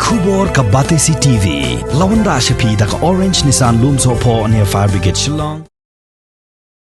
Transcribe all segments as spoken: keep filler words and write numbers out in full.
Khubor ka Batesi T V. La wanrah sha phi da ka Orange Nissan Lumsohphoh near Fire Brigade Shillong.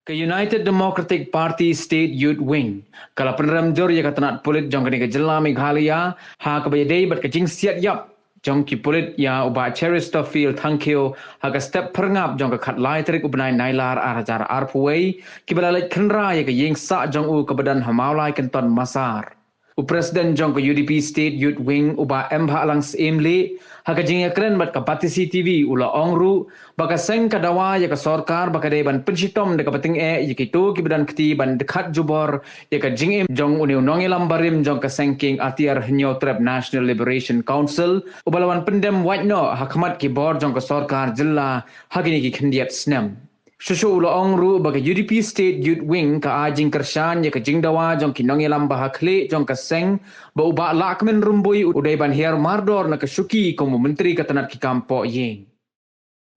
Ka United Democratic Party State Youth Wing ka la pynrem jur ïa ka tnat pulit jong kane ka jylla Meghalaya ha kaba ïadei bad ka jingsiat ïap jong ki pulit ïa u Bah Cheristerfield Thangkhiew ha ka step phyrngap jong ka khatlai tarik u bnai Nailar ar hajar arphew wei, kiba la leit khynra ïa ka ïing sah jong u kaba don ha Mawlai Kynton Massar. U President jong ka U D P State Youth Wing u Bah Mbahlang Syiemlieh ha ka jingïakren bad ka Batesi T V u la ong ruh ba ka seng ka dawa ïa ka sorkar ba ka dei ban pynshitom da kaba tyngeh ïa kito kiba don kti ban dkhat jubor ïa ka jingim jong une u nongïalam barim jong ka seng kieng atiar Hynñiewtrep National Liberation Council uba la wan pyndem wait noh ha khmat ki bor jong ka sorkar jylla ha kine ki khyndiat snem. Shuh shuh u la ong ruh ba ka U D P State Youth Wing ka ai jingkyrshan ïa ka jingdawa jong ki nongïalam ba ha khlieh jong ka seng ba u Bah Lahkmen Rymbui u dei ban hiar mardor na ka shuki kum u Myntri ka tnat ki kam pohïing.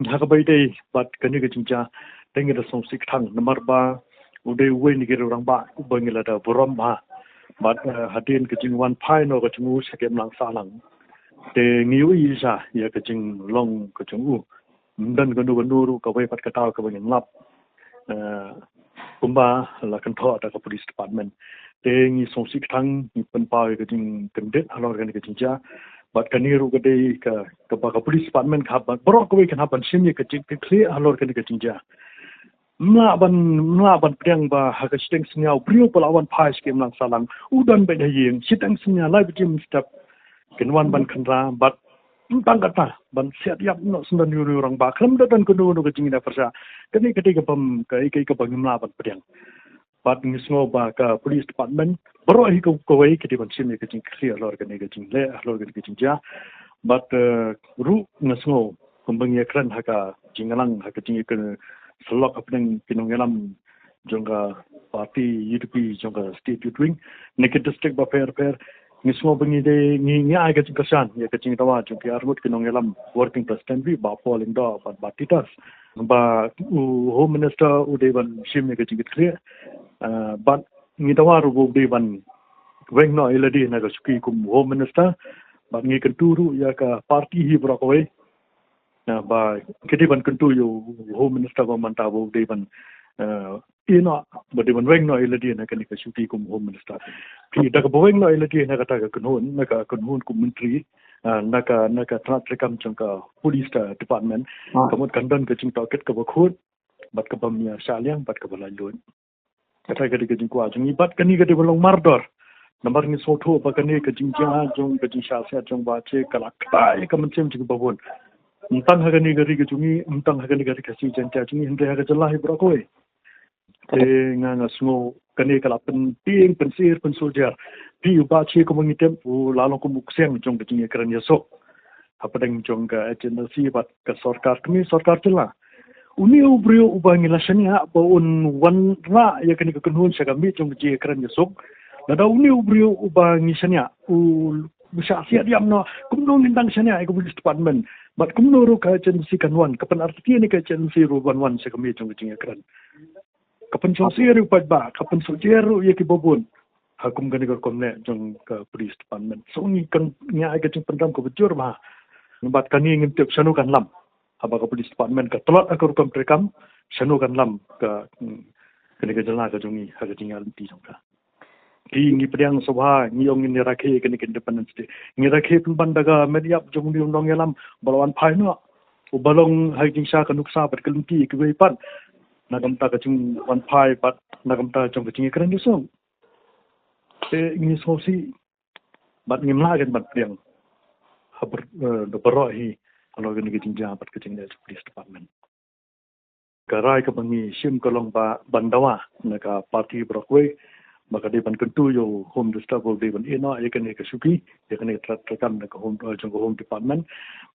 Ha kaba ïadei bad kane ka jingjia, te ngi da sngewsih kthang namar ba u dei uwei na ki rangbah uba ngi la da burom bha. Bad, eh, hadien ka jingwan phai noh ka jong u sha ka imlang sahlang, te ngi ïohi shisha ïa ka jinglong ka jong u. Ym don kano kano ruh kawei pat ka daw kaba ngin lap, eh, kumba la kynthoh da ka police department. Te ngi sngewsih kthang, ngi pynpaw ïa ka jingkyndit halor kane ka jingjia. Bad kane ruh ka dei ka, kaba ka police department ka hap ban, baroh kawei kan hap ban shim ïa ka jingkitkhlieh halor kane ka jingjia. Ym lah ban, ym lah ban pdiang ba ha ka shiteng synñia u briew ba la wan phai sha ka imlang sahlang, u don beit ha ïing, shiteng synñia lai baje mynstep kin wan ban khynra, bad ym tang kata, ban siat ïap noh syndon ïa u rangbah khlem da don kano kano ka jingïapyrshah. Kane ka dei kaba, ka, ka, kaba ngim lah ban pdiang. Bad ngi sngew ba ka police department baroh hi ka, kawei ka dei ban shim ïa ka jingkitkhlieh halor kane ka jingleh, halor kane ka jingjia. Bad, eh, ruh nga sngew kumba ngi ïakren ha ka jingïalang, ha ka jingïakren syllok hapdeng ki nongïalam jong ka party U D P jong ka State Youth Wing na ki district bapher bapher. Ngi sngew ba ngi dei, ngi, ngi ai ka jingkyrshan ïa ka jingdawa jong ki arngut ki nongïalam, Working President, Bah Paul Lyngdoh bad Bah Titus, ba u Home Minister u dei ban shim ïa ka jingkitkhlieh. Ah, bad ngi dawa ruh ba u dei ban weng noh ïa lade na ka shuki kum Home Minister. Bad ngi kyntu ruh ïa ka party hi baroh kawei, ah, ba ki dei ban kyntu ïa u Home Minister ba mynta ba u dei ban, eh, ïeh noh, ba dei ban weng noh ïa lade na kane ka shuki kum Home Minister. Phi, da kaba weng noh ïa lade na kata ka kynhun, na ka kynhun kum Myntri, ah, na ka, na ka tnat treikam jong ka police, ah, department, ka mut kan don ka jingtohkit kaba khuid bad kaba ïashah liang bad kaba laitluid. Kata ka dei ka jingkwah jong ngi bad kane ka dei ban long mardor. Namar ngi sngewthuh ba kane ka jingjia jong ka jingshah siat jong Bah Che ka la ktah ïa ka mynsiem jong kiba bun. Ym tang ha kane ka ri ka jong ngi, ym tang ha kane ka ri Khasi Jaiñtia jong ngi, hynrei ha ka jylla hi baroh kawei. Te nga, nga sngew kane ka la pyntieng, pynsyier, pynsuljer. Phi, u Bah Che kumba ngi tip u la long kum u ksiang jong ka jingïakren ïasuk hapdeng jong ka H N D C bad ka sorkar kmie, sorkar jylla. Une u briew uba ngi la shaniah ba un wanrah ïa kane ka kynhun sha ka miej jong ka jingïakren ïasuk, lada une u briew uba ngi shaniah u, u shah siat ïap noh, kumno ngin dang shaniah ïa ka police department? Bad kumno ruh ka H N D C kan wan, ka pynartatien ïa ka H N D C ruh ban wan sha ka miej jong ka jingïakren? Ka pynshongshit ïa u paidbah, ka pynshongshit ruh ïa kiba bun ha kum kane ka rukom leh jong ka police department. So ngi kan, ngi ai ka jingpyndonkam kaba jur bha. Bad kane ngim tip shano kan lam. Haba ka police department ka tlot ha ka rukom treikam, shano kan lam ka, hmm, kane ka jylla ka jong ngi ha ka jingïaid lynti jong ka. Ki, ngi pdiang sngewbha, ngi ong ngin ïa rakhe kane ka Independence Day. Ngi rakhe pynban da ka met ïap jong une u nongïalam ba la wan phai noh, uba long ha ka jingshah ka nuksa bad ka lynti kiwei pat na ka bynta ka jingwan phai bad na ka bynta jong ka jingïakren ïasuk. Te ngi sngewsih bad ngim lah ken ban pdiang ha bar-, eh, da baroh hi halor kane ka jingjia bad ka jingleh jong ka police department. Ka rai kaba ngi shim ka long ba ban dawa na ka party baroh kawei ba ka dei ban kyntu ïa u Home Minister ba u dei ban ïeh noh ïa kane ka shuki, ïa kane ka tnat treikam na ka home, eh, jong ka Home Department.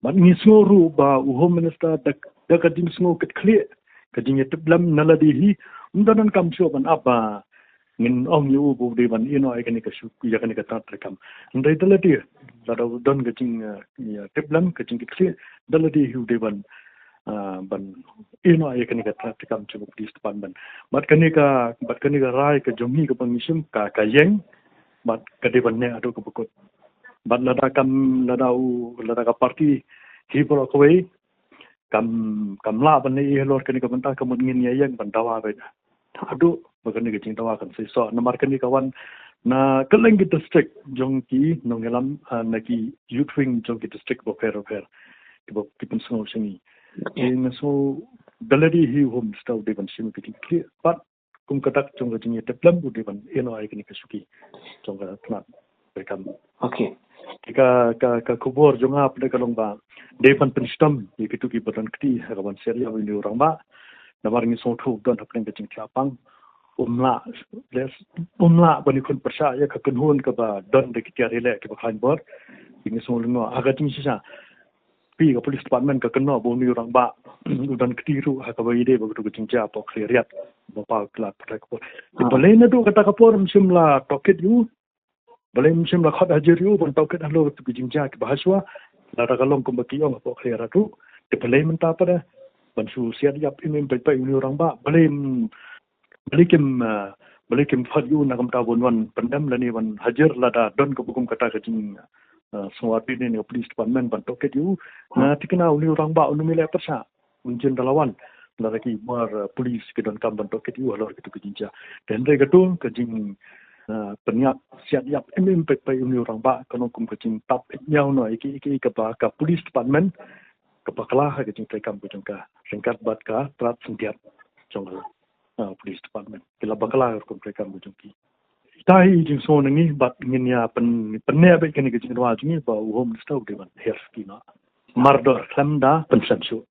Bad ngi sngew ruh ba u Home Minister da, da ka jingsngew kitkhlieh, ka jingïatiplem na lade hi, ym da donkam shuh ban ap ba ngin ong ïa u ba u dei ban ïeh noh ïa kane ka shu, ïa kane ka tnat treikam. Hynrei da lade, lada don ka jing, eh, ïa, tiplem, ka jingkitkhlieh, da lade hi u dei ban, eh, ban ïeh noh ïa kane ka tnat treikam jong ka police department. Bad kane ka, bad kane ka rai ka jong ngi kaba ngi shim ka, ka ïeng, bad ka dei ban neh haduh kaba kut. Bad lada kam, lada u, lada ka party hi baroh kawei kam, kam lah ban ïa halor kane ka bynta, ka mut ngin ïa ïeng ban dawa beit haduh ba kane ka jingdawa kan seisoh. Namar kane ka wan na kylleng ki district jong ki nongïalam, ah, na ki youth wing jong ki district bapher bapher kiba ki pynsngew sha ngi. Te nga sngew da lade hi u Home Minister u dei ban shim ka jingkitkhlieh bad kum ka dak jong ka jingïatiplem u dei ban ïehnoh ïa kane ka shuki jong ka tnat treikam. Te ka, ka, ka khubor jong nga pat ka long ba dei ban pynshitom ïa kito kiba don kti ha ka ban siat ïap ïa une u rangbah. Namar ngi sngewthuh don hapdeng ka jingthiah pang. Um lah, les, um lah ban ïakhun pyrshah ïa ka kynhun kaba don da ki tiar ïaleh kiba khlaiñ bor. Te ngi sngew lyngngoh ha ka jingshisha. Phi ka police department ka kynnoh ba une u rangbah u don kti ruh ha kaba ïadei bad kato ka jingjia hapoh Khliehriat. Ba paw ki lad pathai ka por. Te balei naduh kata ka por ym shym la tohkit ïa u. Balei ym shym la khot hajar ïa u ban tohkit halor kato ka jingjia kiba hashwa. Lada ka long kumba ki ong hapoh Khliehriat ruh. Te balei mynta pat ban shu siat ïap im im peit peit une u rangbah. Balei ym, balei kim, ah, balei kim khot ïa u na ka bynta ban wan pyndem lane ban hajar lada don kaba kum kata ka jing, ah, sngewthuh ne ka police department ban tohkit ïa u. Na thikna une u rangbah un ym leh pyrshah. Un jin da la wan. Lada ki bor, ah, police ki donkam ban tohkit ïa u halor kito ki jingjia. Te hynrei kato ka jing, ah, pynïap siat ïap im im peit peit une u rangbah ka long kum ka jingtap ïa u noh ïa ki, ïa ki, ïa kaba ka police department ka bakla ha ka jingtreikam ka jong ka ryngkat bad ka tnat syndiat jong ka, ah, police department. Ki la bakla ha ka rukom treikam ka jong ki. Ita hi i jingsngew na ngi bad ngin ïa pyn, pynneh beit kane ka jingdawa jong ngi ba u Home Minister u dei ban hiar shuki noh. Mardor khlem da pynshem shuh.